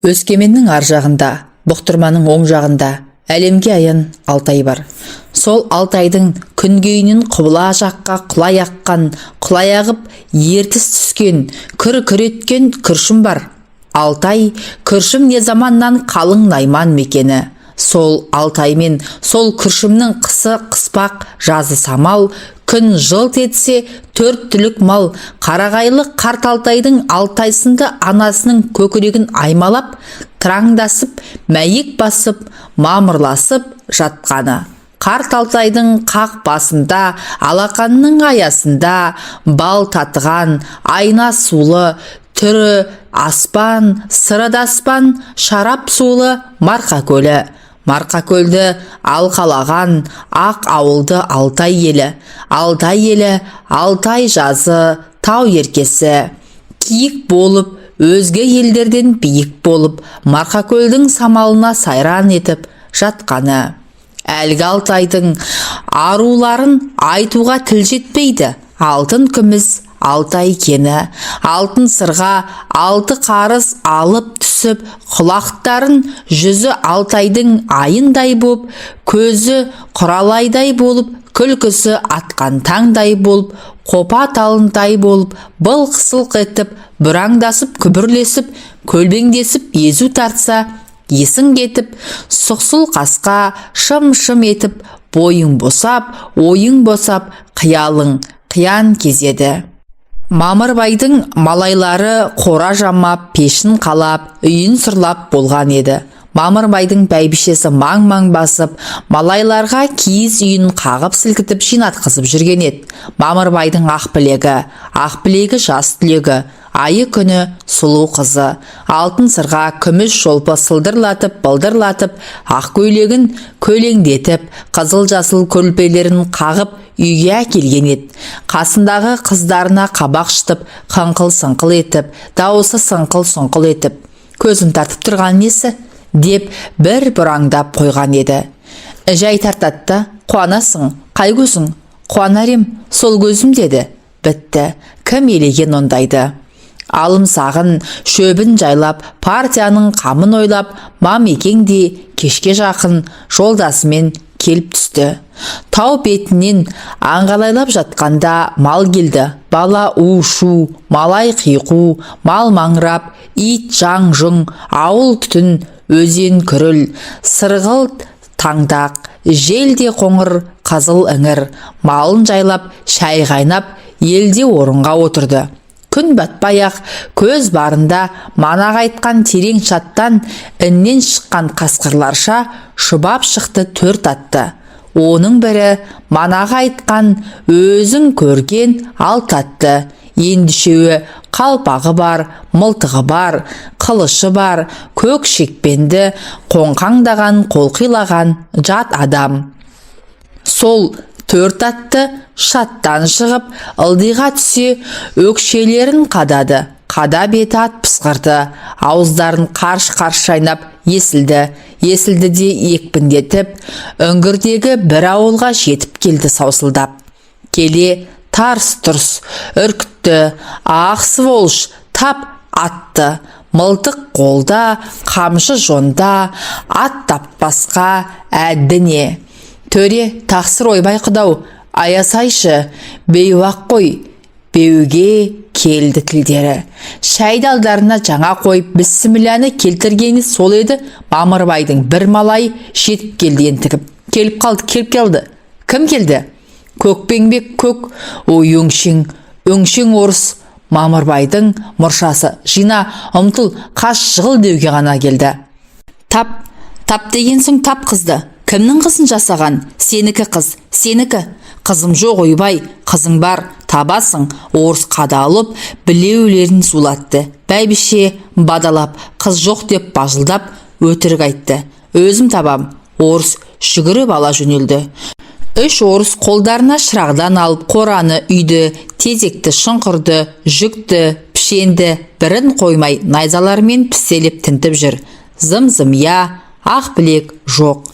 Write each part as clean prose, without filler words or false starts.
Өскеменнің ар жағында, Бұқтырманың оң жағында әлемге аян Алтай бар. Сол Алтайдың күнгейінен құбыла жаққа құлай аққан, құлай ағып Ертіс түскен, күр-күр еткен Күршім бар. Алтай, Күршім не заманнан қалың найман мекені. Сол Алтай мен сол Күршімнің қысы қыспақ, жазы самал, күн жылт етсе төрт түлік мал, қарағайлы қарт Алтайдың Алтайсынды анасының көкірегін аймалап, тыраңдасып, мәйек басып, мамырласып жатқаны. Қарт Алтайдың қақ басында, алақанның аясында бал татыған, айна сулы, түрі аспан, сыры да аспан, шарап сулы Марқа көлі. Марқа көлді алқалаған ақ ауылды Алтай елі. Алтай елі, Алтай жазы, тау еркесі. Киік болып, өзге елдерден биік болып, Марқа көлдің самалына сайран етіп жатқаны. Әлгі Алтайдың аруларын айтуға тіл жетпейді. Алтын күміс Алтай кені, алтын сырға, алты қарыс алып түсіп, құлақтарын жүзі Алтайдың айындай боп, көзі құралайдай болып, күлкісі атқан таңдай болып, қопа талындай болып, былқ-сылқ етіп, бұраңдасып, күбірлесіп, көлбеңдесіп езу тартса, есің кетіп, сұқсыл қасқа шым-шым етіп, бойың босап, ойың босап, қиялың қиян кезеді. Мамырбайдың малайлары қора жамап, пешін қалап, үйін сырлап болған еді. Мамырбайдың бәйбішесі маң-маң басып, малайларға киіз үйін қағып сілкітіп жинатқызып жүрген еді. Мамырбайдың ақ білегі, ақ білегі жас түлегі, айы күні сұлу қызы, алтын сырға, күміс шолпы сылдырлатып, былдырлатып, ақ көйлегін көлеңдетіп, қызыл жасыл көрпелерін қағып үйге әкелген еді. Қасындағы қыздарына қабақ шытып, қыңқыл-сыңқыл етіп, дауысы сыңқыл-сұңқыл етіп, көзім тартып тұрған несі? Деп бір бұраңдап қойған еді. Жай тартады да, қуанасың, қай көзің? Қуанар ем, сол көзім деді. Бітті, кім елеген ондайды? Алымсағын, шөбін жайлап, партияның қамын ойлап, Мамекең де кешке жақын жолдасымен келіп түсті. Тау бетінен аңғалайлап жатқанда мал келді. Бала у-шу, малай қиқу, мал маңырап, ит жаң-жұң, ауыл түтін, өзен күріл, сырғылт таңдақ, жел де қоңыр, қызыл іңір, малын жайлап, шай қайнап, елде орынға отырды. Күн батпай-ақ көз барында манағы айтқан терең шаттан іннен шыққан қасқырларша шұбап шықты төрт атты. Оның бірі манағы айтқан өзің көрген алты атты. Енді үшеуі қалпағы бар, мылтығы бар, қылышы бар, көк шекпенді, қоңқаңдаған, қолқилаған жат адам. Сол төрт атты шаттан шығып, ылдиға түсе өкшелерін қадады. Қадап еті ат пысқырды, ауыздарын қарш-қарш шайнап есілді. Есілді де екпіндетіп, үңгірдегі бір ауылға жетіп келді саусылдап. Келе тарс-тұрс үркітті, ақ сволочь, тап атты. Мылтық қолда, қамшы жонда, ат таппасқа әдді не? Төре, тақсыр, ойбай құдау, аясайшы, бейуақ қой, беуге келді тілдері. Шайды алдарына жаңа қойып, бісмілләні келтіргені сол еді, Мамырбайдың бір малайы жетіп келді ентігіп. Келіп қалды, келіп қалды. Кім келді? Көкпеңбек көк, ой өңшең, өңшең орыс. Мамырбайдың мұршасы жина, ұмтыл, қаш, жығыл деуге ғана келді. Тап, тап деген соң тап қызды. Кімнің қызын жасаған? Сенікі қыз, сенікі. Қызым жоқ, ойбай, қызың бар, табасың. Орыс қадалып, білеулерін сулатты. Бәйбіше бадалап, қыз жоқ деп бажылдап, өтірік айтты. Өзім табам. Орыс жүгіріп ала жөнелді. Үш орыс қолдарына шырағдан алып, қораны, үйді, тезекті, шұңқырды, жүкті, пішенді бірін қоймай найзаларымен піселеп тінтіп жүр. Зым-зымия, ақ білек жоқ.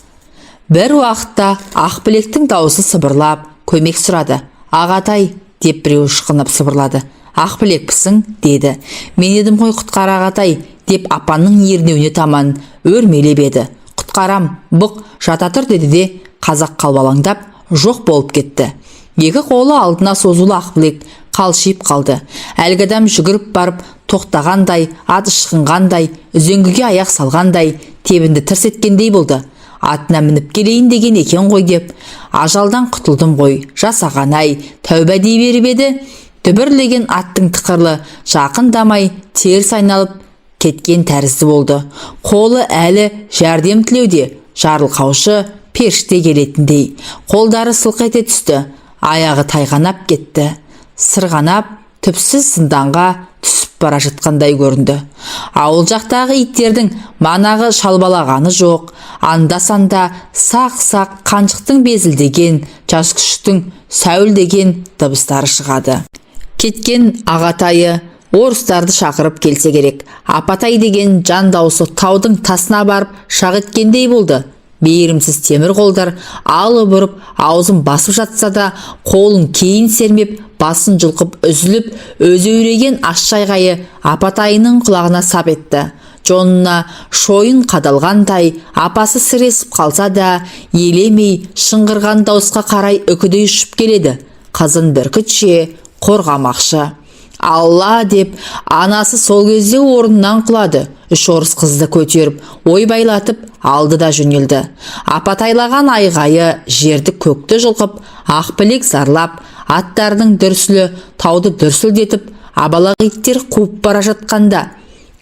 Бір уақытта ақ білектің дауысы сыбырлап, көмек сұрады. Ағатай, Деп біреу ышқынып сыбырлады. «Ақбілекпісің?» – деді. «Мен едім ғой, құтқар, ағатай!» – деп апанның ернеуіне таман өрмелеп еді. «Құтқарам, бұқ, жата тұр», – деді де, қазақ қалбалаңдап жоқ болып кетті. Екі қолы алдына созулы Ақбілек қалшиып қалды. Әлгі адам жүгіріп барып тоқтағандай, ат ышқынғандай, үзеңгіге аяқ салғандай, тебінді тырс еткендей болды. «Атына мініп келейін деген екен ғой» деп, «ажалдан құтылдым ғой, жасаған ай, тәуба», – дей беріп еді, дүбірлеген аттың тықырлы жақындамай теріс айналып кеткен тәрізді болды. Қолы әлі жәрдем тілеуде, жарылқаушы періште келетіндей. Қолдары сылқ ете түсті, аяғы тайғанап кетті. Сырғанап түпсіз зынданға түсіп бара жатқандай көрінді. Ауыл жақтағы иттердің манағы шалбалағаны жоқ, анда-санда сақ-сақ қаншықтың безілдеген, жас күшіктің сәуілдеген дыбыстары шығады. Кеткен ағатайы орыстарды шақырып келсе керек. «Апатай!» деген жан даусы таудың тасына барып шақ еткендей болды. Мейірімсіз темір қолдар алып ұрып аузын басып жатса да, қолын кейін сермеп, басын жұлқып, үзіліп өзеуреген ащы айғайы апатайының құлағына сап етті. Жонына шойын қадалғандай апасы сіресіп қалса да, елемей шыңғырған дауысқа қарай үкідей ұшып келеді. Қызын бүркітше қорғамақшы. «Алла!» – деп анасы сол кезде орнынан құлады. Үш орыс қызды көтеріп, ойбайлатып алды да жөнелді. Апатайлаған айғайы жерді, көкті жұлқып, Ақбілек зарлап, аттарының дүрсілі тауды дүрсілдетіп, абалақ иттер қуып бара жатқанда,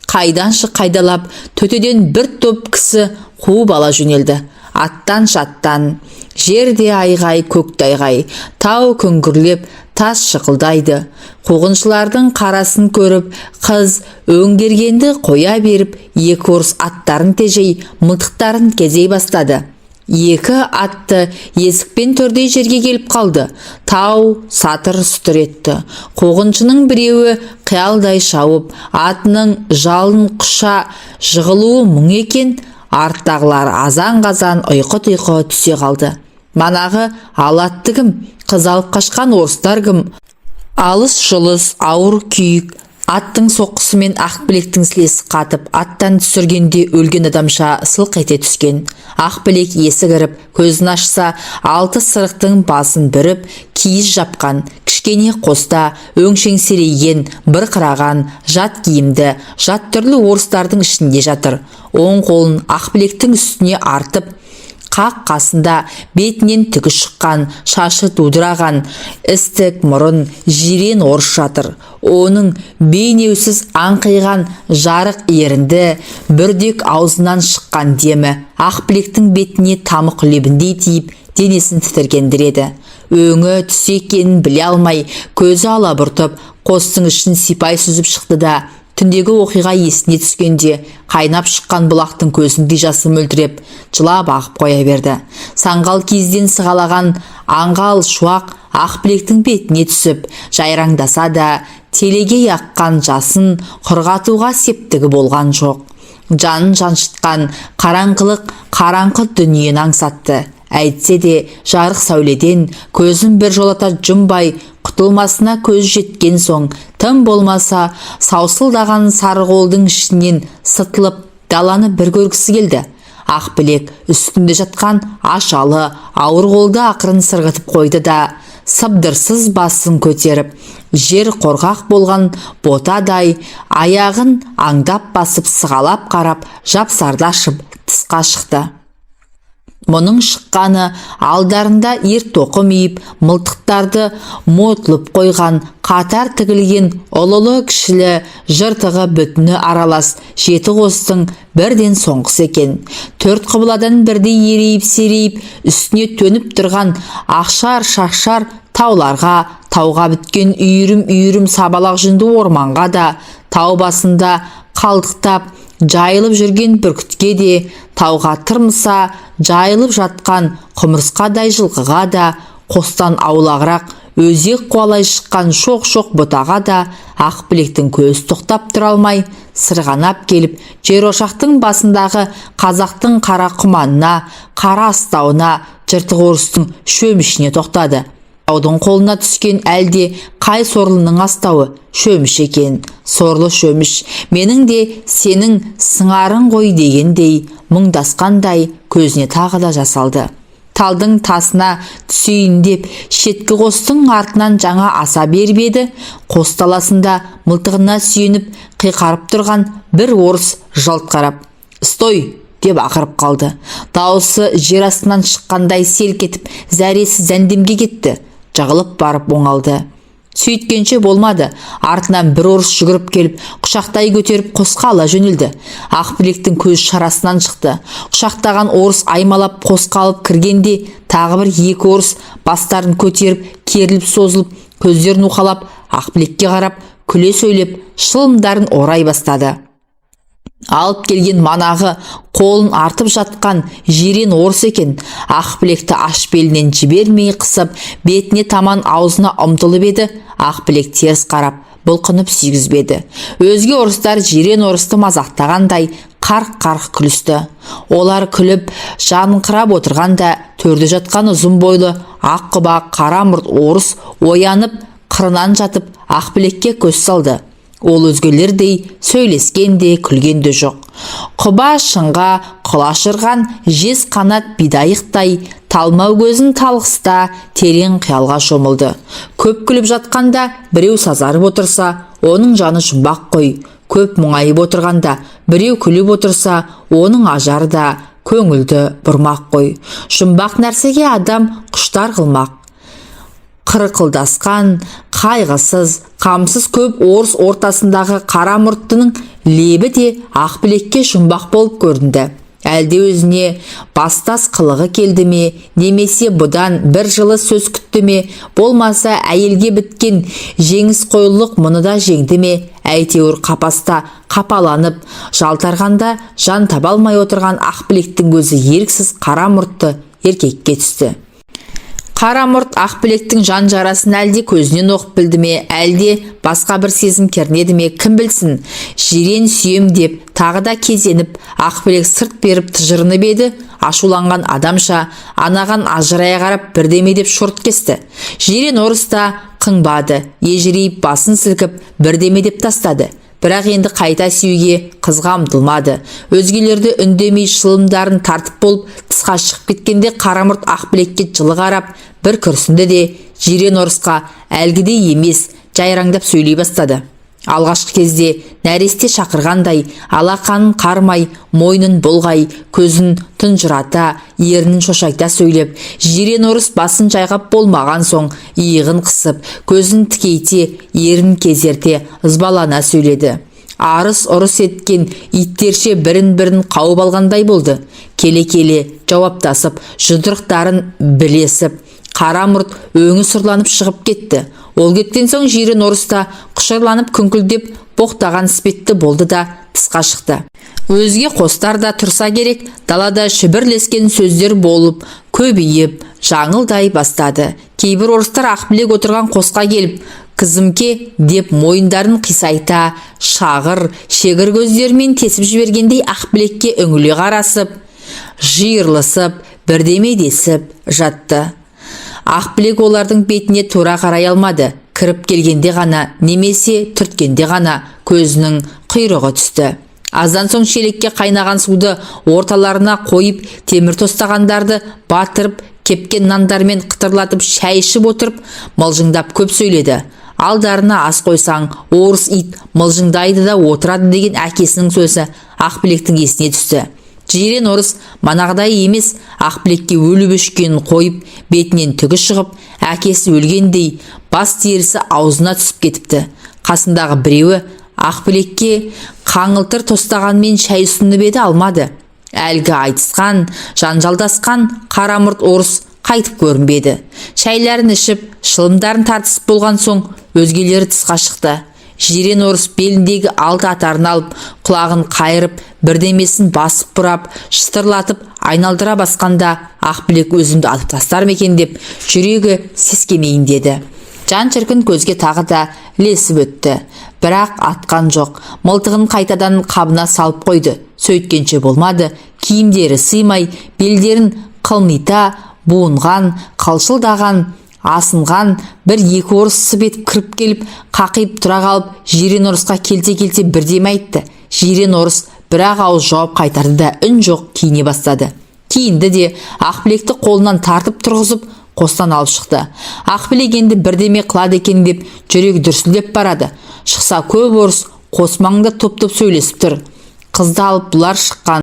қайданшы қайдалап төтеден бір топ кісі қуып ала жөнелді. Аттан шаттан, жерде айғай, көкте айғай, тау күңгірлеп, тас шықылдайды. Қуғыншылардың қарасын көріп, қыз өңгергенді қоя беріп, екі орыс аттарын тежей, мылтықтарын кезей бастады. Екі атты есік пен төрдей жерге келіп қалды. Тау сатыр сұтыр етті. Қуғыншының біреуі қиялдай шауып, атының жалын құша жығылуы мұң екен. Арттағылар азан-қазан ұйқы-тұйқы түсе қалды. Манағы ала атты кім? Қыз алып қашқан орыстар кім? Алыс-жұлыс ауыр күйік. Аттың соққысымен Ақбілектің сілесі қатып, аттан түсіргенде өлген адамша сылқ ете түскен. Ақбілек есі кіріп, көзін ашса, алты сырықтың басын бүріп, киіз жапқан кішкене қоста өңшең серейген, бырқыраған жат киімді, жат түрлі орыстардың ішінде жатыр. Оң қолын Ақбілектің үстіне артып, қақ қасында бетінен түгі шыққан, шашы дудыраған, істік мұрын, жирен орыс жатыр. Оның бейнеусіз аңқиған жарық ерінді, бүрдек аузынан шыққан демі Ақбілектің бетіне тамық лебіндей тиіп, денесін тітіркендіреді. Өңі түсі екенін біле алмай, көзі алабұртып, қостың ішін сипай сүзіп шықты да, түндегі оқиға есіне түскенде қайнап шыққан бұлақтың көзіндей жасы мөлтіреп, жылап ағып қоя берді. Саңғал киізден сығалаған аңғал шуақ Ақбілектің бетіне түсіп жайраңдаса да, телегей аққан жасын құрғатуға септігі болған жоқ. Жанын жаншытқан қараңғылық қараңғы дүниені аңсатты. Әйтсе де, жарық сәуледен көзін бір жолата жұмбай құтылмасына көз жеткен соң, тым болмаса саусылдаған сарықолдың ішінен сытылып, даланы бір көргісі келді. Ақбілек үстінде жатқан ашалы ауыр қолды ақырын сырғытып қойды да, сыбдырсыз басын көтеріп, жер қорғақ болған ботадай аяғын аңдап басып, сығалап қарап, жапсарды ашып, тысқа шықты. Мұның шыққаны, алдарында ер тоқым үйіп, мылтықтарды мотылып қойған, қатар тігілген ұлылы кішілі, жыртығы бүтіні аралас жеті қостың бірден соңғысы екен. Төрт құбыладан бірдей ерейіп серейіп үстіне төніп тұрған ақшар шақшар тауларға, тауға біткен үйірім үйірім сабалақ жүнді орманға да, тау басында қалдықтап жайылып жүрген бүркітке де, тауға тырмыса жайылып жатқан құмырсқадай жылқыға да, қостан аулағырақ өзек қуалай шыққан шоқ-шоқ бұтаға да Ақбілектің көзі тоқтап тұра алмай, сырғанап келіп, жерошақтың басындағы қазақтың қара құманына, қара астауына, жыртық орыстың шөмішіне тоқтады. Жаудың қолына түскен әлде қай сорлының астауы? Шөміш екен, сорлы Шөміш, менің де сенің сыңарың ғой дегендей, мұңдасқандай көзіне тағы да жас алды. Талдың тасына түсейін деп шеткі қостың артынан жаңа аса беріп еді, қос таласында мылтығына сүйеніп қиқарып тұрған бір орыс жалт қарап, «Стой!» деп ақырып қалды. Дауысы жер астынан шыққандай селк етіп, зәресі зәндемге кетті. Жығылып барып оңалды. Сөйткенше болмады, артынан бір орыс жүгіріп келіп, құшақтай көтеріп қосқа ала жөнелді. Ақбілектің көзі шарасынан шықты. Құшақтаған орыс аймалап қосқа алып кіргенде, тағы бір екі орыс бастарын көтеріп, керіліп созылып, көздерін уқалап, Ақбілекке қарап, күле сөйлеп, шылымдарын орай бастады. Алып келген манағы қолын артып жатқан жирен орыс екен. Ақбілекті аш белінен жібермей қысып, бетіне таман аузына ұмтылып еді, Ақбілек теріс қарап, бұлқынып сүйгізбеді. Өзге орыстар жирен орысты мазақтағандай қарқ-қарқ күлісті. Олар күліп жаныңқырап отырғанда, төрде жатқан ұзын бойлы, ақ құба, қара мұрт орыс оянып, қырынан жатып Ақбілекке көз салды. Ол өзгелердей сөйлескен де, күлген де жоқ. Құба шыңға құлаш ырған жез қанат бидайықтай талмау көзін талғыста терең қиялға шомылды. Көп күліп жатқанда біреу сазарып отырса, оның жаны жұмбақ қой. Көп мұңайып отырғанда біреу күліп отырса, оның ажары да көңілді бұрмақ қой. Жұмбақ нәрсеге адам құштар қылмақ. Қырқылдасқан қайғысыз, қамсыз көп орыс ортасындағы қара мұрттының лебі де Ақбілекке жұмбақ болып көрінді. Әлде өзіне бастас қылығы келді ме, немесе бұдан бір жылы сөз күтті ме, болмаса әйелге біткен жеңіс қойлық мұны да жеңді ме, әйтеуір қапаста қапаланып, жалтарғанда жан таба алмай отырған Ақбілектің көзі еріксіз қара мұртты еркекке түсті. Қара мұрт Ақбілектің жан жарасын әлде көзінен оқып білді ме, әлде басқа бір сезім кернеді ме, кім білсін, жирен сүйем деп тағы да кезеніп, Ақбілек сырт беріп тыжырынып еді, ашуланған адамша анаған ажырая қарап бірдеме деп шорт кесті. Жирен орыс та қыңбады, ежірейіп басын сілкіп бірдеме деп тастады. Бірақ енді қайта сүюге қызға ұмтылмады. Өзгелерді үндемей шылымдарын тартып болып, тысқа шығып кеткенде, қарамұрт Ақбілекке жылы қарап бір күрсінді де, жирен орысқа әлгідей емес, жайраңдап сөйлей бастады. Алғашқы кезде нәресте шақырғандай алақанын қармай, мойнын бұлғай, көзін тұнжырата, ернін шошайта сөйлеп, жирен орыс басын жайғап болмаған соң, иығын қысып, көзін тікейте, ернін кезерте ызбалана сөйледі. Арыс ұрыс еткен иттерше бірін бірін қауып алғандай болды. Келе-келе жауаптасып, жұдырықтарын білесіп, қара мұрт өңі сұрланып шығып кетті. Ол кеткен соң жирен орыс та құшырланып күңкілдеп боқтаған іспетті болды да, тысқа шықты. Өзге қостар да тұрса керек, далада шүбірлескен сөздер болып көбейіп, жаңылдай бастады. Кейбір орыстар Ақбілек отырған қосқа келіп, «Кізімке» деп мойындарын қисайта, шағыр шегір көздерімен тесіп жібергендей Ақбілекке үңіле қарасып, жиырылысып бірдеме десіп жатты. Ақбілек олардың бетіне тура қарай алмады. Кіріп келгенде ғана немесе түрткенде ғана көзінің құйрығы түсті. Аздан соң шелекке қайнаған суды орталарына қойып, темір тостағандарды батырып, кепкен нандармен қытырлатып шай ішіп отырып, мылжыңдап көп сөйледі. Алдарына ас қойсаң, орыс ит мылжыңдайды да отырады деген әкесінің сөзі Ақбілектің есіне түсті. Жирен орыс манағыдай емес, Ақбілекке өліп өшкенін қойып, бетінен түгі шығып, әкесі өлгендей бас терісі аузына түсіп кетіпті. Қасындағы біреуі Ақбілекке қаңылтыр тостағанмен шай ұсынып еді, алмады. Әлгі айтысқан, жанжалдасқан қара мұрт орыс қайтып көрінбеді. Шайларын ішіп, шылымдарын тартысып болған соң, өзгелері тысқа шықты. Жирен орыс беліндегі алты атарын алып, құлағын қайырып, бірдемесін басып бұрап, шытырлатып айналдыра басқанда, Ақбілек өзімді атып тастар ма екен деп жүрегі сескенейін деді. Жан шіркін көзге тағы да ілесіп өтті. Бірақ атқан жоқ. Мылтығын қайтадан қабына салып қойды. Сөйткенше болмады, киімдері сыймай, белдерін қылмита буынған, қалшылдаған Асынған бір-екі орыс сып етіп кіріп келіп, қақиып тұра қалып, жирен орысқа келте-келте бірдеме айтты. Жирен орыс бір-ақ ауыз жауап қайтарды да, үн жоқ киіне бастады. Киінді де, Ақбілекті қолынан тартып тұрғызып, қостан алып шықты. Ақбілек енді бірдеме қылады екен деп жүрегі дүрсілдеп барады. Шықса, көп орыс қос маңда топ-топ сөйлесіп тұр. Қызды алып бұлар шыққан.